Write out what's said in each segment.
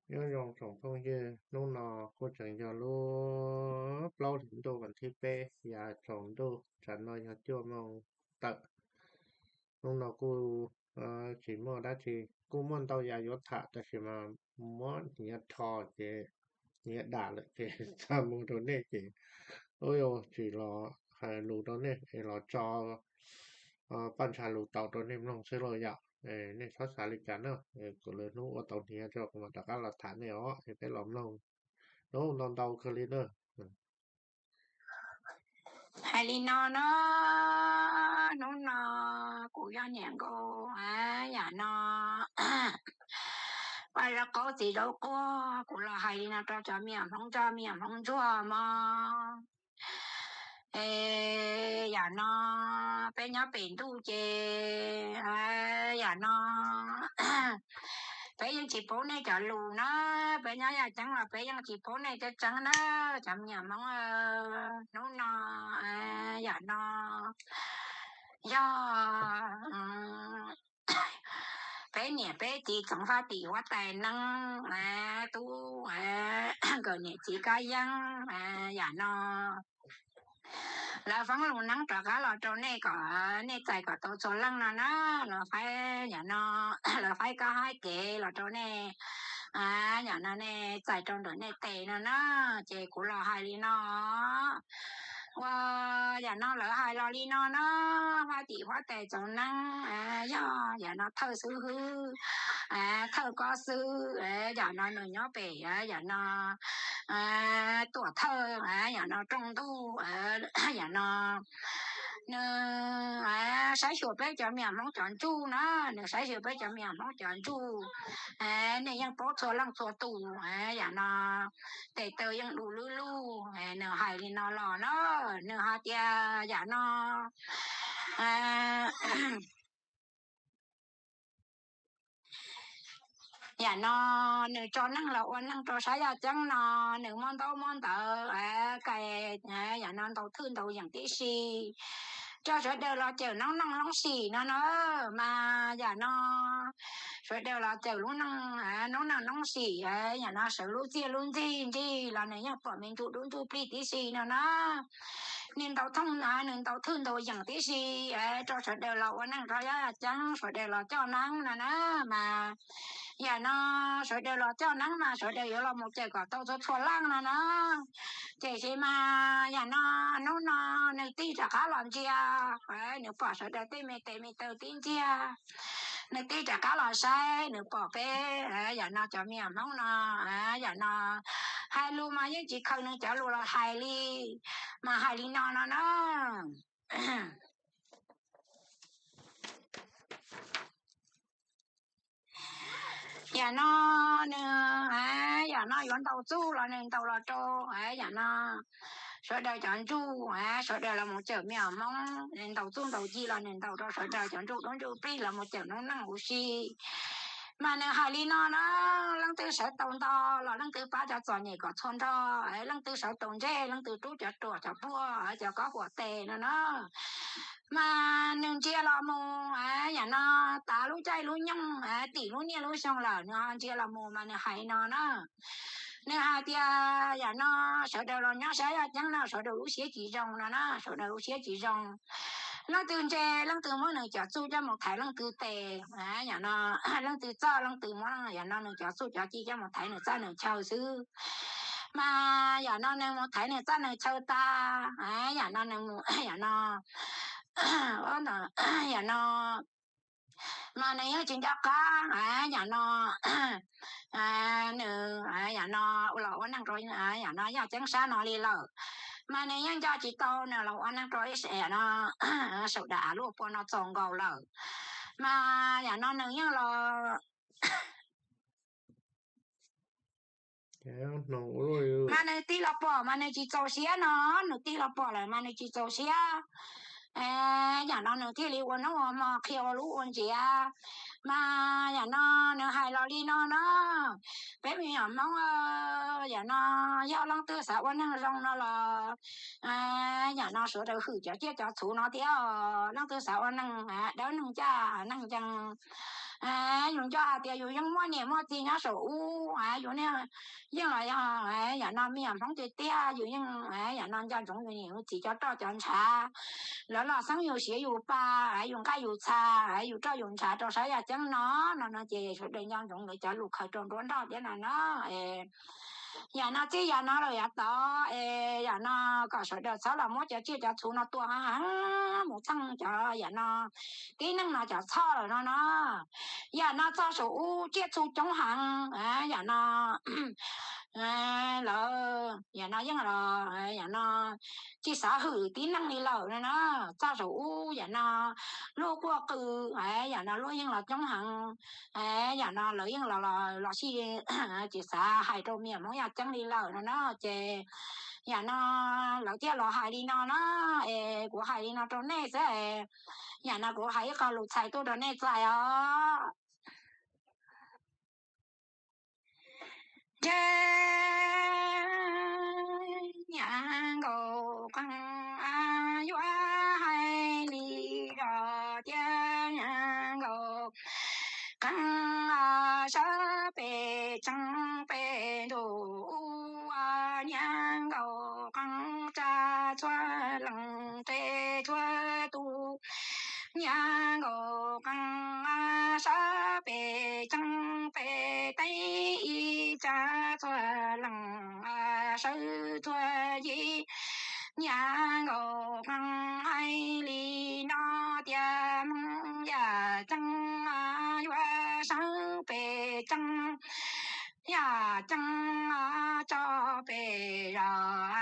Nyob zoo tsoom phooj ywg, hnub no kuj tseem yog lub plaub hlis ntuj vas thib peb yav tsaus ntuj, tsam no yog cuaj moos tawm. Hnub no kuj tsis muaj dab tsi, kuj muaj ntau yam yuav tham tab sis mas muab hniav rho ces hniav dam lawm ces txaj muag rau nej ces tsis los hais lus rau nej es los tso paj ntsha lus tau rau nej mloog xwb lauj yom. Nej txhob xav li cas na, kuv lwm hnub ua tau hniav tso kuv mam rov qab los tham nej os, es peb los mloog ntau ntau kawg li na. Hais li no na, hnub no kuv yog niam nkaus, yam no, paj zaub qaub txiv zaub quaj, kuv los hais li no rau cov me nyuam Hmoob ntsuag, me nyuam Hmoob ntsuag mog. Es yam no, peb nyob pem ntuj ces yam no peb yeej tsis paub nej cov lus na, peb nyob yaj ceeb los peb yeej tsis paub nej tseeb tseeb na, cov me nyuam Hmoob. Hnub no, yam no yog peb niam peb txiv txoov faj tim huab tais neeb, tub, nkawm niam txiv Kab Yeeb, yam no lawv foob lus neeb rov qab los rau nej kom nej txais kom tau txhua leej no na. Lawv faib, yam no, lawv faib kab haib kev los rau nej, yam no nej txais rau ntawm nej tes no na. Ces kuv los hais li no, ua, yam no lawv hais los li no na, faj tim huab tais txoov neeb, yog yam no thawj xib hwb, thawj kob xwb, yam no nws nyob pem, yam no tuam thawj, yam no rooj ntuj, yam no nws saib xyuas peb cov me nyuam Hmoob cov ntsuj na, nws saib xyuas peb cov me nyuam Hmoob cov ntsuj. Nej yeej paub txhua leej txhua tus, yam no tes taw yeej du lub lug, nws hais li no los na, nws hais tias yam no, yam no nws tso neeg los ua neeg rau sab yaj ceeb no, nws muab ntaub muab ntawv, kais, yam no ntaus thwj ntaus yeem tib si, rau sawv daws los cawm noob neej noob sim no na. Mas yam no sawv daws los cawm lub neej, noob neej noob sim, yam no sawv lub txiaj lub ntsig ntsig los nws yeej pom me ntsuj dub ntsuj plig tib si no na. Nws ntaus thooj, nws ntaus thwj ntaus yeem tib si, rau sawv daws los ua neej rau yaj ceeb, sawv daws los coj neeb no na. Mas yam no sawv daws los coj neeb mas sawv daws yuav los mus cawm kom tau txhua txhua leej no na. Tiam sis mas yam no, hnub no nws tig rov qab los ntsia, nws pom sawv daws tej me tes me taw tib ntsia, nws tig rov qab los saib, nws pom peb, yam no cov me nyuam Hmoob no, yam no hais lus mas yeej tsis khaws nws cov lus los hais li, mas hais li no no na. Yam no nws, yam no yuav ntaus txuj los nws ntaus los rau, yam no sawv daws cov ntsuj, sawv daws los mus cawm me nyuam Hmoob, nws ntaus txuj ntaus ci los nws ntaus rau sawv daws cov ntsuj dub ntsuj plig los mus cawm noob neej huv si. Mas nws hais li no na, leej twg sawv tau nto los leej twg pab cov txom nyem kom txhua nrho, leej twg sawv tau ntseg leej twg rub cov ruam cov puag cov kob huam tes no na. Mas nws ntsia los mus, yam no tav lub caij lub nyoog, tim lub niaj lub xyoo lawm nws ho ntsia los mus mas nws hais no na. Nws hais tias yam no sawv daws los nyob sab yaj ceeb no sawv daws lub siab tsis zoo no na, sawv daws lub siab tsis zoo. Leej twg ntse leej twg muab nws cov txuj coj mus thaiv leej twg tes, yam no leej twg txawj leej twg muab yam no nws cov txuj cov ci coj mus thaiv nws txaj nws chaw xwb. Mas yam no nws mus thaiv nws txaj nws chaw tas, yam no nws mus, yam no, yam no, mas nws yeej tsis nco qab, yam no nws, yam no los ua neeg rau, yam no yaj ceeb sab no li lawm. Mas nws yeej nco tsis tau nws los ua neeg rau ib, yam no saum dav av luaj puag no txaus nkaus lawm. Mas yam no nws yeej los mas nws tig los pom mas nws tsis txaus siab no, nws tig los pom lawm mas nws tsis txaus siab. Yam no nws thiaj li ua hnub ua hmo qhia ua lub ua ntsiav. Mas yam no nws hais los li no na, peb me nyuam Hmoob, yam no yog leej twg xav ua neeg zoo no los, yam no sawv daws hwm cov ciaj cov txhuv no thiab, leej twg xav ua neeg dawb neeg caj neeg ncees, Yus nco hais tias yus yeej muaj niam muaj txiv nyob saum ub, yus ne yeej los yog yam no me nyuam Hmoob tiag tiag, yus yeej yam no nco ntsoov yus niam yus txiv cov roj cov ntshav. Lawv los xeeb yus siav yus pa, yus nqaij yus txha, yus roj yus ntshav rau sab yaj ceeb no, no no ces sawv daws nco ntsoov lawv cov lus khaws rau nruab nroj thiab no na. Yam no txij yam no lawm yav tod es yam no kom sawv daws txhob los muab cov tsiaj cov txhu no tua heev heev mus txheej cov yam no tib neeg no cov txhoj lawm no no. Yam no txog saum ub tsiaj txhu coob heev, yam no lawv yam no yeej los yam no tsis xav hwm tib neeg li lawm no na. Txog saum ub yam no luag quaj qw, yam no luag yeej los coob heev, yam no lawv yeej los los sij tsis xav hais rau me nyuam Hmoob yaj ceeb li lawm no na. Ces yam no lawv thiaj los hais li no na, es kuv hais li no rau nej xwb. Yam no kuv hais ib qho lus txhais tuaj rau nej txais os. Ces niam nkauj qeej yuav hais li zog tias niam nkauj qeej sawv pem tsev pem ntuj, niam nkauj qeej tsa txhua leej teb txhua tus. Niam nkauj qeej sawv pem tsev pem teb ib tsa txhua leej sawv txhua yim. Niam nkauj qeej hais li no tias Hmoob yaj ceeb yuav sawv pem tsev yaj ceeb tso pem zos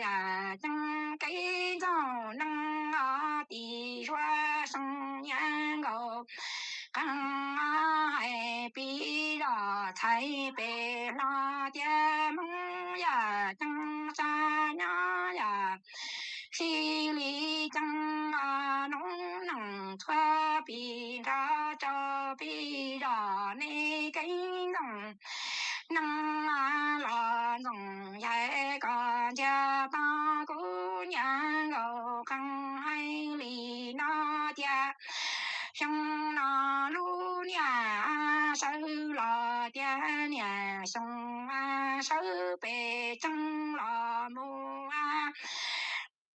yaj ceeb kev ntxoog neeg tim suav seev. Niam nkauj qeej hais pib zos txhais pem hlo tias Hmoob yaj ceeb sab nyob yaj sib li ceeb noob neej txhua pis nrho tso pib zos nej kev ntxoog neeg los ntxoov yaig kom ntsia tau. Kuv niam nkauj qeej hais li no tias xyoo no lub niam sawv los tias niam xyoo sawv pem tsev los mus.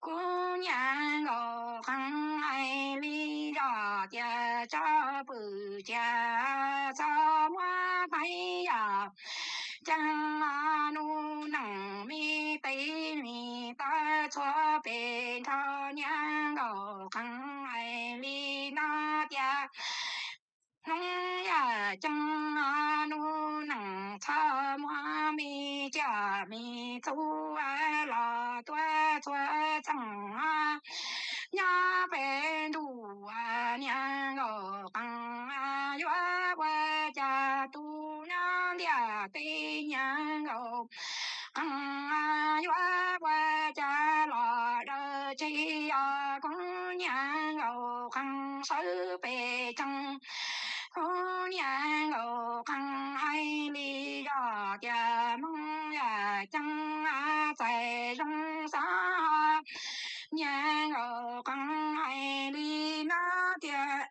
Kuv niam nkauj qeej hais li zog tias tso pw cia txhob muab pais yaj ceeb noob neej me tes me taw txhua pes nrho. Niam nkauj qeej hais li no tias Hmoob yaj ceeb noob neej txhob muab me tsiaj me txhu los tua txhua txheej nyob pem ntuj. Niam nkauj qeej yuav ua cas tu nyob ntiaj teb. Niam nkauj qeej yuav ua cas los daws tseg os. Kuv niam nkauj qeej sawv pem tsev, kuv niam nkauj qeej hais li zog tias Hmoob yaj ceeb txais zoo xav. Niam nkauj qeej hais li no tias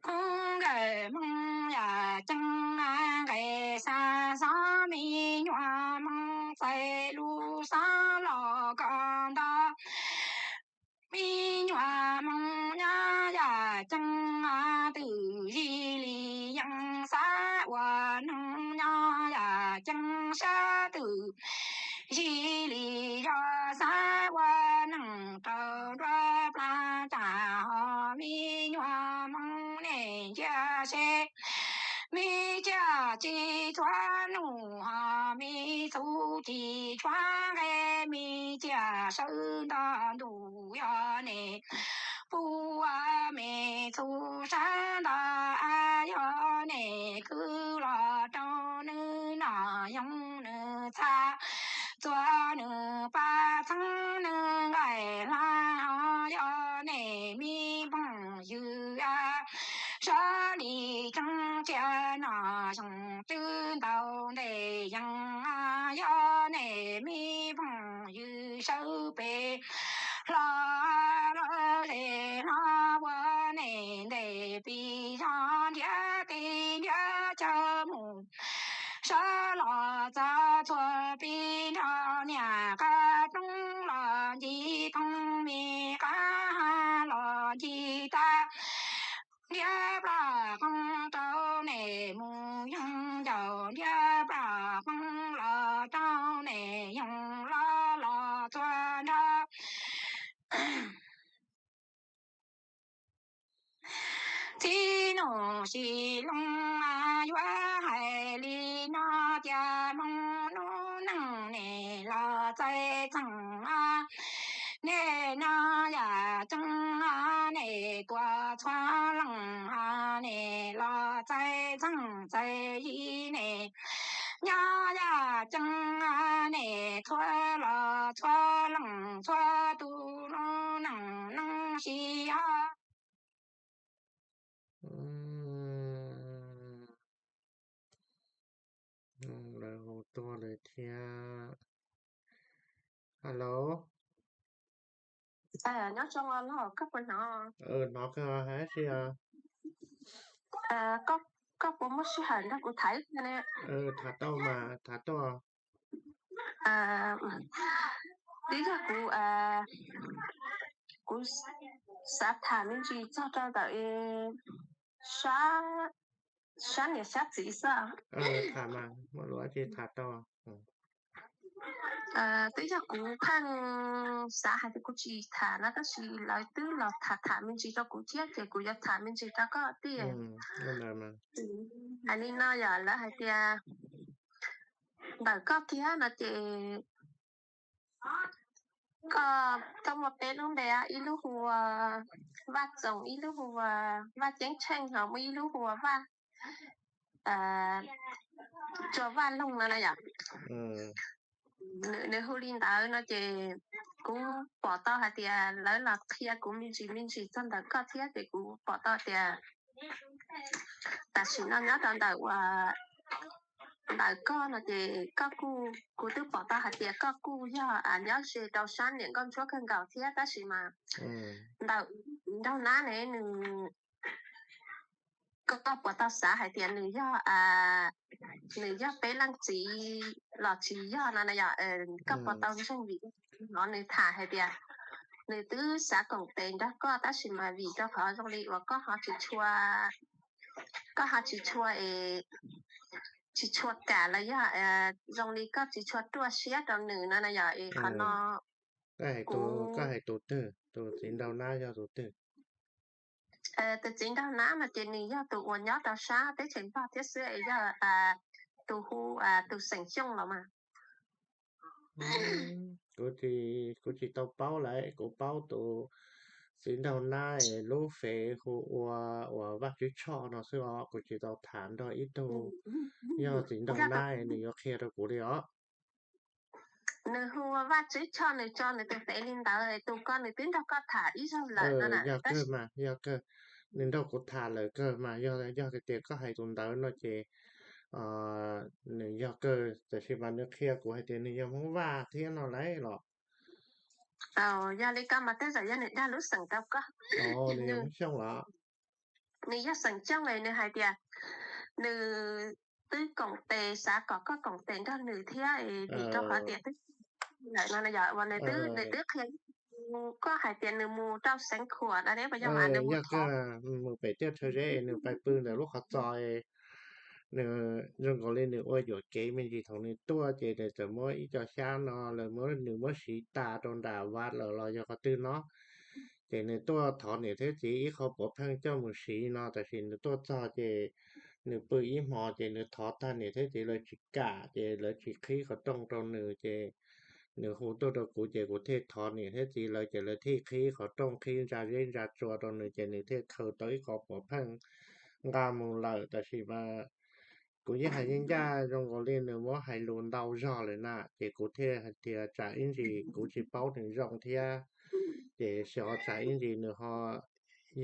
kuv nkawm Hmoob yaj ceeb nqes xa xov me nyuam Hmoob txais lus xov los kom nto. Me nyuam Hmoob nyob yaj ceeb twm zij li yeej xav ua neeg nyob yaj ceeb sab twm zij li yog xav ua neeg rau nruab plag tas ho me nyuam Hmoob nej ntsia seb me tsiaj tsis txhua num ho me txhu tsis tshua nqe me tsiaj sawv nto ntuj yog nej pub me txhu sawv nto a yog nej kwv los rau nws noj yoog nws txha txua nws paj txheeb nws nqaij hla ho yog nej me phooj ywg a sawv li tseeb tsiaj noj yoog twb ntaus nte yees yog nej me phooj ywg sawv pem hlo lawm zem hlo ua nej nte pi Sim Looj yuav hais li no tias Hmoob lub neej nej los txawj txeej, nej nyob yam tseeb, nej tuav txhua leej, nej los txawj txeej txawj yig, nej nyob yam tseeb, nej txhua los txhua leej txhua tus lub neej neej si. Lawv hu tuaj lawm thiab. Alo. Nyob zoo los koj puas hnov? Hnov kawg, hais dab tsi os? Koj puas muaj sij hawm nrog kuv tham ib pliag ne? Tham tau mas, tham tau. Twb yog kuv, kuv xav tham me ntsis txog rau ntawm sab, sab niam sab txiv xwb. Tham mas muaj lus dab tsi tham tau. Twb yog kuv pheej xav hais tias kuv tsis tham no tab sis lawv twb los tham tham me ntsis rau kuv thiab ces kuv yuav tham me ntsis rau koj tiag. Hais li no yog lawv hais tias ntawm koj kiag no ces koj, koj muaj peb lub npe, ib lub hu ua Vaj Txoos, ib lub hu ua Vaj Ceeb Tsheej, ho muaj ib lub hu ua Vaj, Tsua Vaj Loog no na yom. Nws hu li ntawd no ces kuv pom tau hais tias lawv los qhia kuv me ntsis me ntsis txog ntawm koj thiab ces kuv pom tau tias tam sim no nyob rau ntawm uas ntawm koj no ces koj kuj, kuv twb pom tau hais tias koj kuj yog nyob ze rau sab niam nkauj ntsuab kawg nkaus thiab tab sis mas ntawm nraug nab ne nws, koj puas tau xav hais tias nws yog, nws yog peb leej txiv los tsis yog no na yom? Koj puas tau ntseeg vim no nws tham hais tias nws twb xav koom tes nrog koj tab sis mas vim rau qhov zoo li uas koj ho tsis tshua, koj ho tsis tshua es tsis tshua kam los yog zoo li koj tsis tshua ruaj siab rau nws no na yom? Es qhov no koj hais tus twg, tus txiv nraug nab yog tus twg? Tus txiv nraug nab no ces nws yog tus uas nyob rau sab teb chaws Nplog thiab xwb es yog tus hu tus xeem Xyooj los mas. Kuv tsis, kuv tsis tau paub lawm, kuv paub tus txiv nraug nab es lub fev hu ua, uas Vaj Tswv Tshoj no xwb os, kuv tsis tau tham nrog ib tug yog txiv nraug nab es nws yuav qhia rau kuv li os. Nws hu ua Vaj Tswv Tshoj, nws tso nws tus fev li ntawd, tus ko nws twb nrog koj tham ib zaug lawm no na. Yog kawg mas, yog kawg, nws nrog kuv tham lawm kawg mas, yog, yog tias koj hais tus ntawd no ces nws yog kawg, tiam sis mas nws qhia kuv hais tias nws yog Hmoob Vaj thiab no lauj los. Yog li ko mas tej zaum yog nws dag lub xeem rau koj. Nws yog Hmoob Xyooj los? Nws yog xeem Xyooj es nws hais tias nws twb koom tes, xav kom koj koom tes nrog nws thiab es vim rau qhov tias twb lawm no yog uas nws twb, nws twb qhia koj hais tias nws mus rau Xeev Khuam no ne, puas yog mas nws mus thov? Mus pem Tiaj Tshaw Zeb es nws pais pw ntawm lub qhov txos. Nws zoo nkaus li nws ua yuam kev me ntsis, thaum nws tuaj ces nws txawm muab ib co xyab no lawv muab, nws muab siv tas rau nram vaj lawm los yog qhov twg no. Ces nws tuaj thov niam thiab txiv ib qho puav pheej coj mus siv no, tab sis nws tuaj txog ces nws pw ib hmo ces nws thov tag niam thiab txiv lawv tsis kam ces lawv tsis qhib qhov rooj rau nws ces nws hu tuaj rau kuv ces kuv thiaj thov niam thiab txiv lawv ces lawv thiaj qhib qhov rooj, qhib ntsa zeb ntsa tsua rau nws ces nws thiaj khaws tau ib qho puav pheej nqa mus lawm. Tab sis mas kuv yeej hais ncaj ncaj zoo nkaus li nws muab hais lus ntau zog lawm na, ces kuv thiaj hais tias tsam ib ntsis kuv tsis paub nws zoo thiab, ces xyov tsam ib ntsis nws ho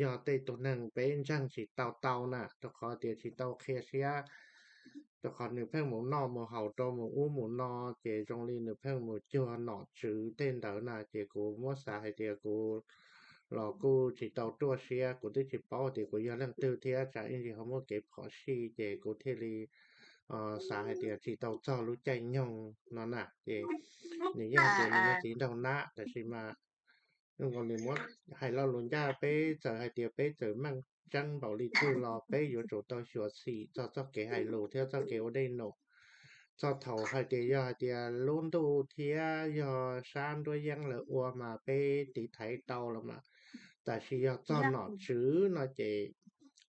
yog tej tus neeg peb ntseeg tsis tau tau na, rau qhov tias tsis tau qhia siab, rau qhov nws pheej mus noj mus haus rau mus ub mus no, ces zoo li nws pheej mus cuag nom tswv tej ntawd na, ces kuv muab xav hais tias kuv los kuj tsis tau ruaj siab, kuv twb tsis paub tias kuv yog leej twg thiab tsam ib ntsis ho muaj kev phom sij, ces kuv thiaj li xav hais tias tsis tau txog lub caij nyoog no na, ces nws yeej tias nws yog txiv nraug nab, tab sis mas zoo nkaus nws muab hais lo lus ncaj, peb txawm hais tias peb txawm meej tseeb npaum li twg los peb yuav tsum tau xyuam xim txog txoj kev hais lus thiab txoj kev ua dej num. Txog thaum hais tias yog hais tias lub ntuj thiab yog sab nruab yeeb lawv ua mas peb tiv thaiv tau los mas, tab sis yog txog nom tswv no ces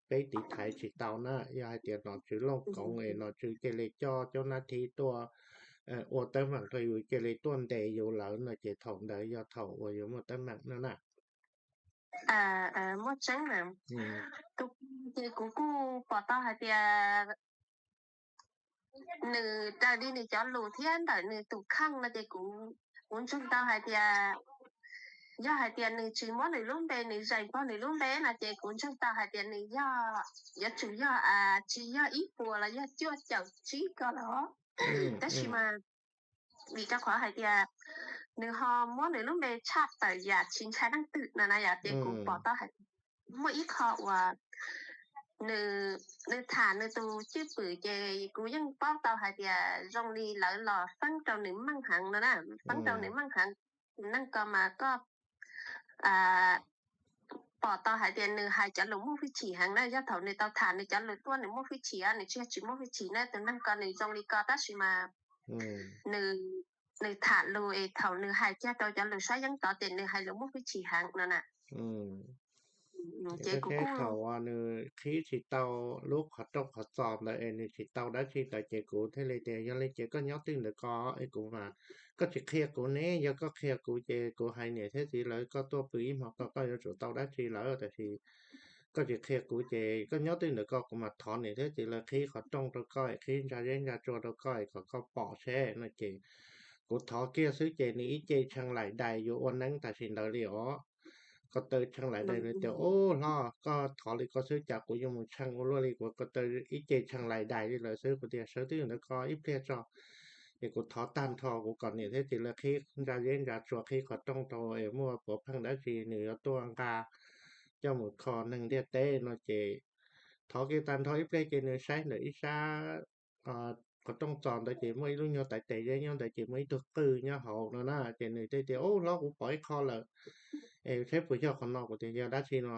peb tiv thaiv tsis tau na. Yog hais tias nom tswv looj koov es nom tswv cia li coj cov nab thib tuaj ua teeb meem rau yus, cia li tuaj ntes yus lawm no ces thaum ntawd yog thaum uas yuav muaj teeb meem no na. Muaj tseeb, ces kuv kuj pom tau hais tias nws raws li nws cov lus thiab ntawm nws tus kheej no ces kuv, kuv ntseeg tau hais tias yog hais tias nws tsis muab nws lub npe, nws zeem pog nws lub npe no ces kuv ntseeg tau hais tias nws yog, yuav tsum yog, tsis yog ib puas los yog cuaj caum tsib ko los, tab sis mas vim rau qhov hais tias nws ho muab nws lub npe tshaj tawm yam tsis ntshai leej twg no na yom, ces kuv pom tau hais tias muaj ib qho uas nws, nws tham nws tus cwj pwm ces kuv yeej paub tau hais tias zoo li lawv los feeb rau nws meej heev no na, feeb rau nws meej heev. Tus neeg ko mas koj pom tau hais tias nws hais cov lus muaj hwj chim heev na, yog thaum nws tau tham nws cov lus tuaj nws muaj hwj chim, nws tsis yog tsis muaj hwj chim na, tus neeg ko nws zoo li ko tab sis mas nws, nws tham lus es thaum nws hais kiag rau cov lus sab yeeb tod ces nws hais lus muaj hwj chim heev no na. Ces kuv kuj, thaum uas nws qhib tsis tau lub qhov rooj qhov txos ntawd es nws tsis tau dab tsi ntawd ces kuv thiaj li tias yog li ces koj nyob twj ntawd ko es kuv mas, koj tsis qhia kuv ne, yog koj qhia kuv ces kuv hais niam thiab txiv lawv koj tuaj pw ib hmo ko koj yuav tsum tau dab tsi lawm, tab sis koj tsis qhia kuv ces koj nyob twj ntawd ko kuv mam thov niam thiab txiv lawv qhib qhov rooj rau koj, qhib ntsa zeb ntsa tsua rau koj kom koj pom seb no ces kuv thov kiag xwb ces nws ib ce tshee laim dais yuav ua neeb tam sim ntawd li os. Ko taw tshee laim dais, nws tias ub hlob, koj thov li ko xwb cas kuv yuav mus tshee ua luaj li, kuv ko taw ib ce tshee laim dais li lawm xwb. Kuv tias sawv twj ntawd ko ib pliag tso. Ces kuv thov tag nrho, kuv kom niam thiab txiv lawv qhib ntsa zeb ntsa tsua, qhib qhov rooj rau es muaj puav pheej dab tsi nws yuav tuaj nqa coj mus kho neeg ntiaj teb no ces thov kiag tag nrho ib pliag ces nws saib ntawm ib sab qhov rooj txos ntawd ces muaj ib lub nyuag tais tes zeb nyob ntawd ces muaj ib tug qwj nyob hauv no na, ces nws thiaj tias ub hlob, kuv pom ib qho lawm, es saib puas yog qhov no. Kuv tias yog dab tsi no?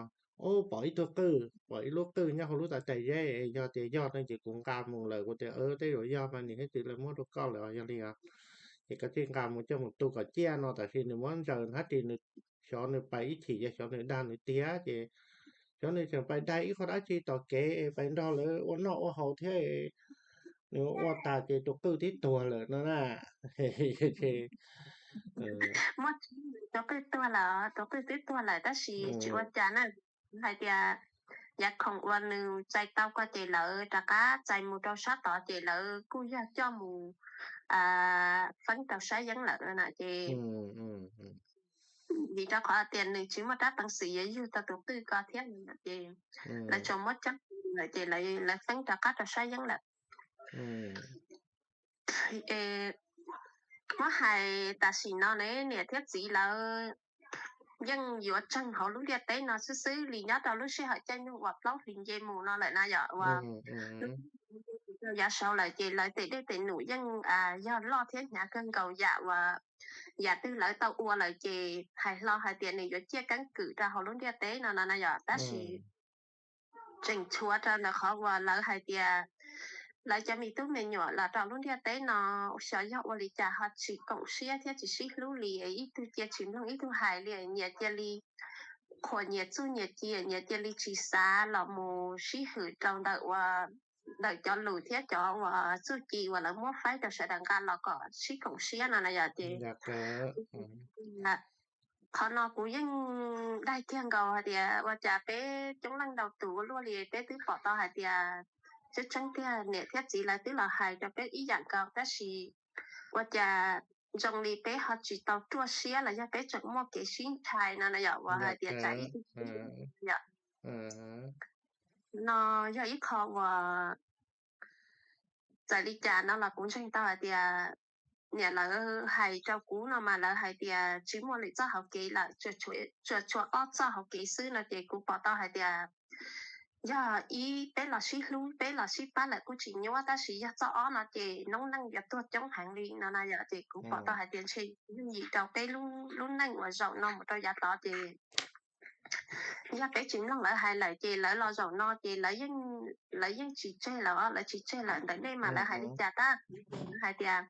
Ub, pom ib tug qwj, pom ib lub qwj nyob hauv lub tais tais zeb, yog tias yog no ces kuv nqa mus lawm. Kuv tias tej zaum yog mas niam thiab txiv lawv muab rau koj lawm, yog li os ces koj tsij nqa mus coj mus tu kom ciaj no. Tab sis nws muab ntsaws hnab ris, nws xyov nws pais ib chim ces xyov nws dag nws tiag ces xyov nws tseem pais dag ib qho dab tsi tom kev es pais nrog lawv ua noj ua haus thiab, nws ua tas ces tus qwj twb tuag lawm no na. Muaj, tus qwj tuag lawm, tus qwj twb tuag lawm tab sis tsis ua cas na. Hais tias yav khoom uas nws txais tau ko ces lawv rov qab txais mus rau sab tod ces lawv kuj yog coj mus feeb rau sab yeeb lawm no na ces vim rau qhov tias nws tsis muaj rab peev xwm yuav yug tau tus qwj ko thiab no ces lawv tsuas muab coj lawm ces lawv feeb rov qab rau sab yeeb lawm. Muab hais tam sim no ne niam thiab txiv lawv yeej yuav tseeg hauv lub ntiaj teb no xwb xwb li nyob rau lub sij hawm caij nyoog uas plaub hlis nce mus no lawm na yom, uas yav saud lawm ces lawv tes dej tes num yeej yog loj thiab hnyav kawg nkaus yam uas yam twg lawv tau ua lawm ces hais hlo hais tias nws yuav ciaj keeb kwm rau hauv lub ntiaj teb no no na yom, tab sis tseem tshuav rau ntawm qhov uas lawv hais tias lawv cov me tub me nyuam los rau lub ntiaj teb no xyov yog ua li cas ho tsis koom siab thiab tsis sib hlub li, ib tug cia tsis mloog ib tug hais li, nyias cia li qhuas nyias txuj nyias ci, nyias cia li tsis xav los mus sib hwm rau ntawm ua ntawm cov lus thiab cov uas txuj ci uas lawv muab faib rau sawv daws nqa los kom sib koom siab no na yom. Ces qhov no kuv yeej daig kiag nkaus hais tias ua cas peb coob leej ntau tus ua luaj li, peb twb pom tau hais tias tseeb tseeb tiag niam thiab txiv lawv twb los hais rau peb ib yam nkaus tab sis ua cas zoo li peb ho tsis tau ruaj siab los yog peb tseem muaj kev sib ntshai no na yom, uas hais tias tsam ib tug yom. No yog ib qho uas txawm li cas no los kuv ntseeg tau hais tias niam lawv hais rau kuv no mas lawv hais tias tsis muaj lwm txoj hauv kev lawm, tsuas tshuav ob txoj hauv kev xwb no ces kuv pom tau hais tias yog ib peb los sib hlub peb los sib pab lawm kuj tsis nyuaj tab sis yog txoj ob no ces noob neej yuav tuag coob heev li no na yom. Ces kuv pom tau hais tias ntshe yooj yim rau peb lub neej uas zaum no mus rau yav tod ces yog peb tsis mloog lawv hais lawm ces lawv los zaum no ces lawv yeej tsis tseg lawm, lawv tsis tseg lawm. Ntawm nej mas lawv hais li cas tab? Hais tias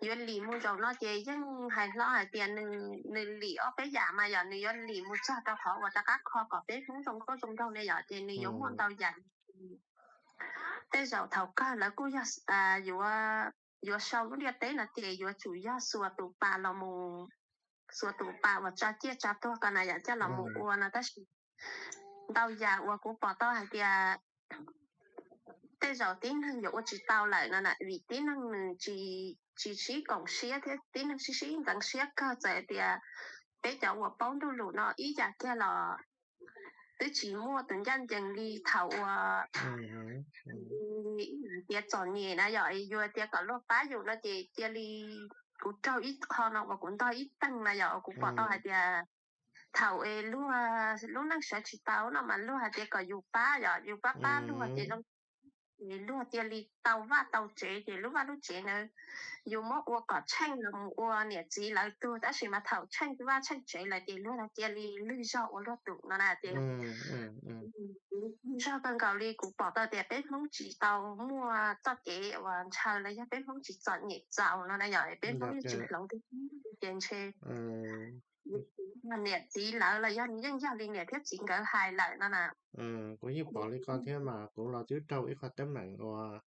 yuav lim mus zaum no ces yeej hais hlo hais tias nws lim ob peb yam mas yog nws yuav lim mus txog rau qhov uas rov qab kho kom peb Hmoob zoo nkauj zoo nraug ne yom, ces nws yuav muaj ntau yam. Tej zaum thaum kawg lawv kuj yog yuav, yuav sau lub ntiaj teb no ces yuav tsum yog xuas tus pas los mus, xuas tus pas uas tsa ciaj tsa tuag ko na yom coj los mus ua no tab sis ntau yam uas kuv pom tau hais tias tej zaum tib neeg yuav ua tsis tau lawm no na vim tib neeg nws tsis sib koom siab thiab tib neeg sib sib ntxeev siab kawg txawm hais tias peb cov uas paub ntuj lus no ib yam kiag los twb tsis muaj tus ncaj ncees li thaum uas tias txom nyem na yom, yus tias kom luag pab yus no ces cia li kuv raug ib qho no uas kuv ntog ib teeg na yom, kuv pom tau hais tias thaum es luag lub neej sawv tsis tau no mas luag hais tias kom yus pab yom, yus pab pab luag ces luag cia li tau vaj tau tsev ces lub vaj lub tsev na yus muab ua kom tsheej los mus ua niam txiv lawv tug tab sis mas thaum tsheej vaj tsheej tsev lawm ces luag cia li lwg zog ua luag tus no na ces zog kawg nkaus li kuv pom tau tias peb Hmoob tsis tau muaj txoj kev uas ntshaw los yog peb Hmoob tsis txom nyem txaus no na yom, peb Hmoob yeej tsis hloov tiag ces ntshe niam txiv lawv los yog yeej yog li niam thiab txiv nkawd hais lawm no na. Kuv yeej pom li ko thiab mas kuv los twb raug ib qho teeb meem uas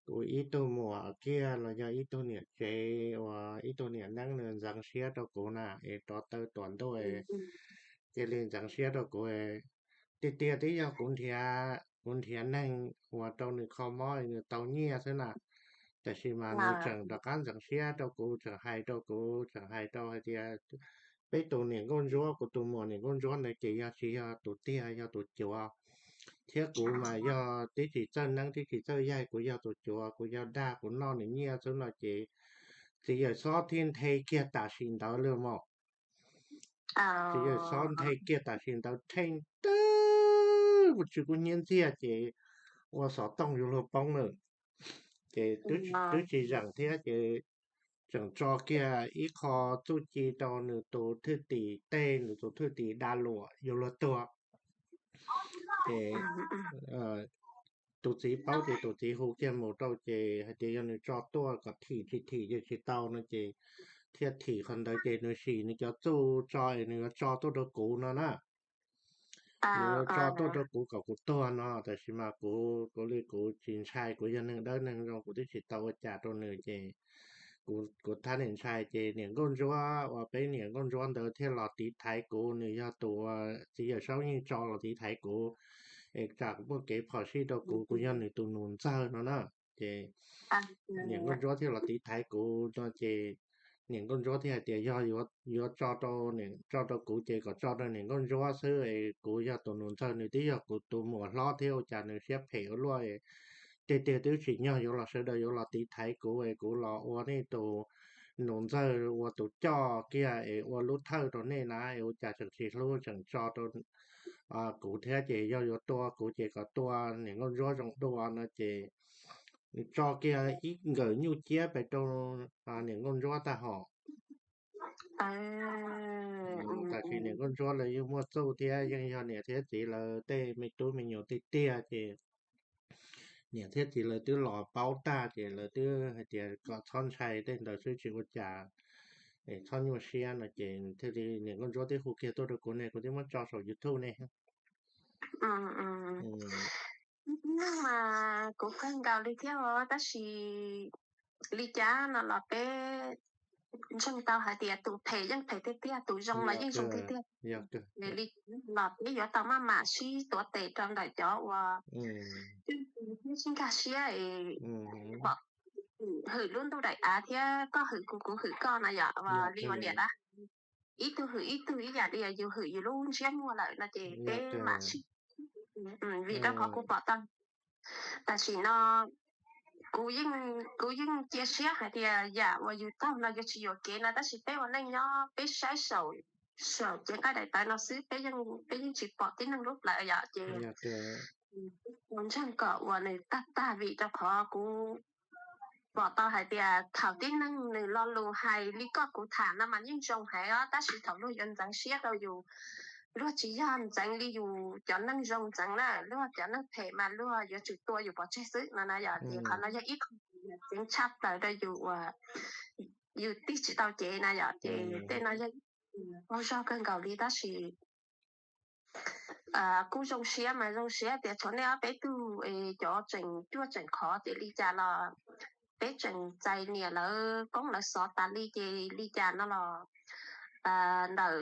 kuv ib tug muam kiag los yog ib tug niam tsev uas ib tug niam neeb nws ntxeev siab rau kuv na es rov taw tuam ntuj cia li ntxeev siab rau kuv. Tiag tiag twb yog kuv nrhiav, kuv nrhiav neeg uas rau nws kho mob nws tau nyiaj xwb na, tab sis mas nws tseem rov qab ntxeev siab rau kuv, tseem hais rau kuv, tseem hais rau hais tias peb tus niam nkauj ntsuab, kuv tus muam niam nkauj ntsuab ntawd ces yog tsis yog tus tiag, yog tus cuav, thiab kuv mas yog tib tsis txawj neeb tib tsis txawj yaig, kuv yog tus cuav, kuv yog dag, kuv noj nws nyiaj xwb no ces txiv yawm xob thiaj nthe kiag tam sim ntawd li mog. Txiv yawm xob nthe kiag tam sim ntawd theej tag, kuv tsis kub hnyiab ntxiag ces ua xov tooj yuav luag poob lawm. Ces twb tsis zeem thiab ces tseem tso kiag ib qho txuj ci rau nws tus thwj tim tej, nws tus thwj tim da luam yuav luag tuag. Ces tus txiv paub ces tus txiv hu kiag mus rau ces hais tias yog nws tso tuaj kom thim tsis thim ces tsis tau no ces thiaj thim qhov ntawd ces nws sim nws cov txuj tso es nws yuav tso tuaj rau kuv no na. Nws yuav tso tuaj rau kuv kom kuv tuag no, tab sis mas kuv, kuv li kuv tsis ntshai, kuv yog neeg dawb neeg zoo, kuv twb tsis tau ua cas rau nws ces kuv thab niam ntshai ces niam nkauj ntsuab uas peb niam nkauj ntsuab ntawd thiaj los tiv thaiv kuv, nws yog tus uas txiv yawm saub yeej tso los tiv thaiv kuv es tsam muaj kev phom sij rau kuv, kuv yog nws tus nus ntxawg no na. Ces niam nkauj ntsuab thiaj los tiv thaiv kuv no ces niam nkauj ntsuab thiaj hais tias yog yuav tso rau, tso rau kuv ces kom tso rau niam nkauj ntsuab xwb es kuv yog tus nus ntxawg, nws twb yog kuv tus muam hlob thiab ua cas nws siab phem ua luaj, tiag tiag twb tsim nyog yuav los sawv daws yuav los tiv thaiv kuv es kuv los ua nej tus nus ntxawg ua tus coj kiag es ua lub thawj rau nej na es ua cas tseem tsis hlub tseem tso rau kuv thiab ces yog yuav tua kuv ces kom tua niam nkauj ntsuab zoo dua no ces nws tso kiag ib nkawm nyuj ciab pes rau niam nkauj ntsuab tag hom. Tam sim niam nkauj ntsuab lawv yeej muaj txuj thiab yeej yog niam thiab txiv lawv tej me tub me nyuam tiag tiag ces niam thiab txiv lawv twb los paub tag ces lawv twb hais tias kom txhob ntshai tej ntawd xwb tsis ua cas, txhob nyuaj siab no ces thiaj li niam nkauj ntsuab twb hu kiag tuaj rau kuv ne, kuv twb muab tso saum YouTube ne. Mas kuv kawg nkaus li thiab os, tab sis li cas no los peb ntseeg tau hais tias tus phem yeej phem tiag tiag, tus zoo los yeej zoo tiag tiag. Li los peb yuav tau maj mam sib tuav tes rau ntawm cov uas sib nkag siab es pom hwm lub ntuj daim av thiab koj hwm kuv kuv hwm koj no yom, li ua niam dab, ib tug hwm ib tug ib yam li yus hwm yus lub ntsiab muag lawm no ces peb mam sib, vim rau qhov kuv pom tau tam sim no kuv yeej cia siab hais tias yam uas yus taug no yuav tsis yuam kev no, tab sis peb ua neej nyob peb saib saum, saum cev nqaij daim tawv no xwb, peb yeej, peb yeej tsis pom tib neeg lub plawv yom, ces ntseeg kom uas nws tag tag, vim rau qhov kuv pom tau hais tias thaum tib neeg nws lo lus hais li koj kuv tham no mas yeej zoo heev os, tab sis thaum luag yuav ntxeev siab rau yus, luag tsis yog ntxeev li yus cov neeg zoo ntxeev na, luag cov neeg phem mas luag yuav tsum tua yus pov tseg xwb no na yom, ces qhov no yog ib qho tseev tshaj plaws rau yus uas yus tig tsis tau cev na yom. Ces tej no yog qaug zog kawg nkaus li tab sis kuj zoo siab mas zoo siab tias tshuav nej ob peb tug cov tseem cuaj tseem qhov ces li cas los peb tseem txais niam lawv koob lawv xov tas li ces li cas no los ntawm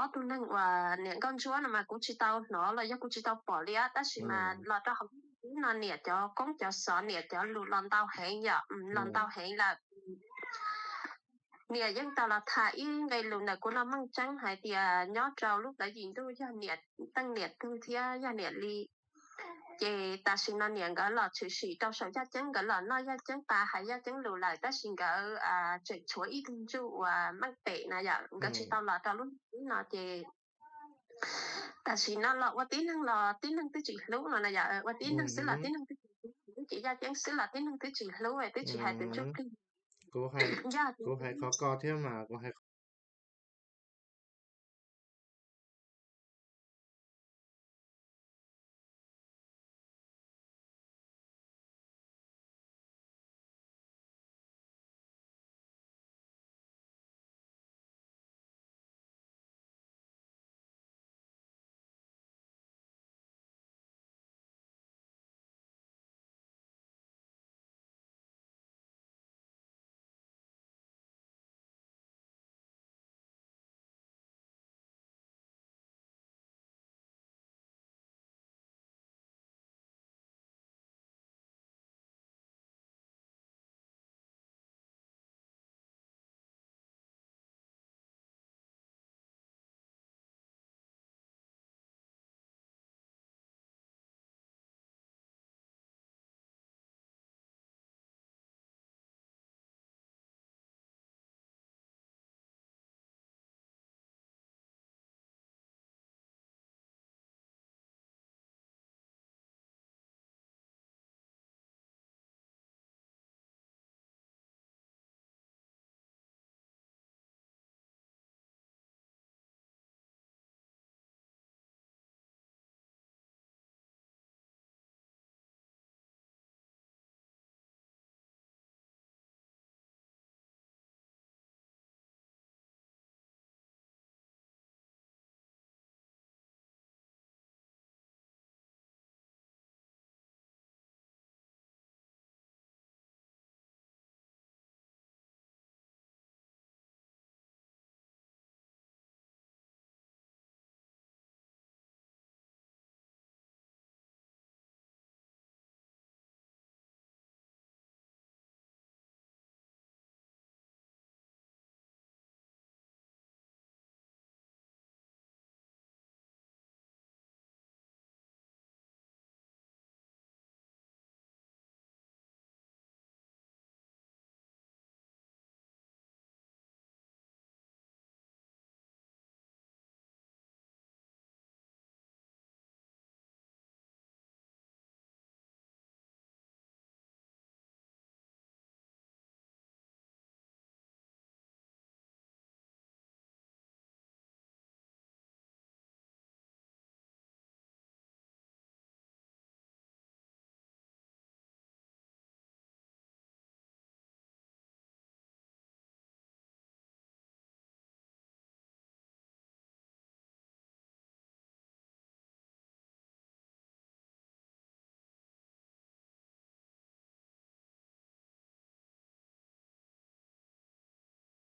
ob tug neeg uas niam nkauj ntsuab no mas kuv tsis tau hnov los yog kuv tsis tau pom li tab sis mas los rau hauv no niam cov koob cov xov niam cov lus los ntau heev yom, los ntau heev lawm. Niam yeej tau los tham ib nqe lus ntawm kuv no meej tseeb hais tias nyob rau lub plawv yim ntuj yog niam teej niam tug thiab yog niam li. Ces tam sim no niam nkawd los tshwm sim rau saum yaj ceeb, nkawd los noj yaj ceeb pas hais yaj ceeb lus lawm tab sis nkawd tseem tshuav ib tug ntsuj uas meej pem na yom, nkawd tsis tau los rau lub no ces tam sim no los ua tib neeg los tib neeg twb tsis hlub no na yom, ua tib neeg xwb los tib neeg twb tsis hlub, ces yaj ceeb xwb los tib neeg twb tsis hlub twb tsis hais tus ntsuj plig. Kuv hais qhov ko thiab mas kuv hais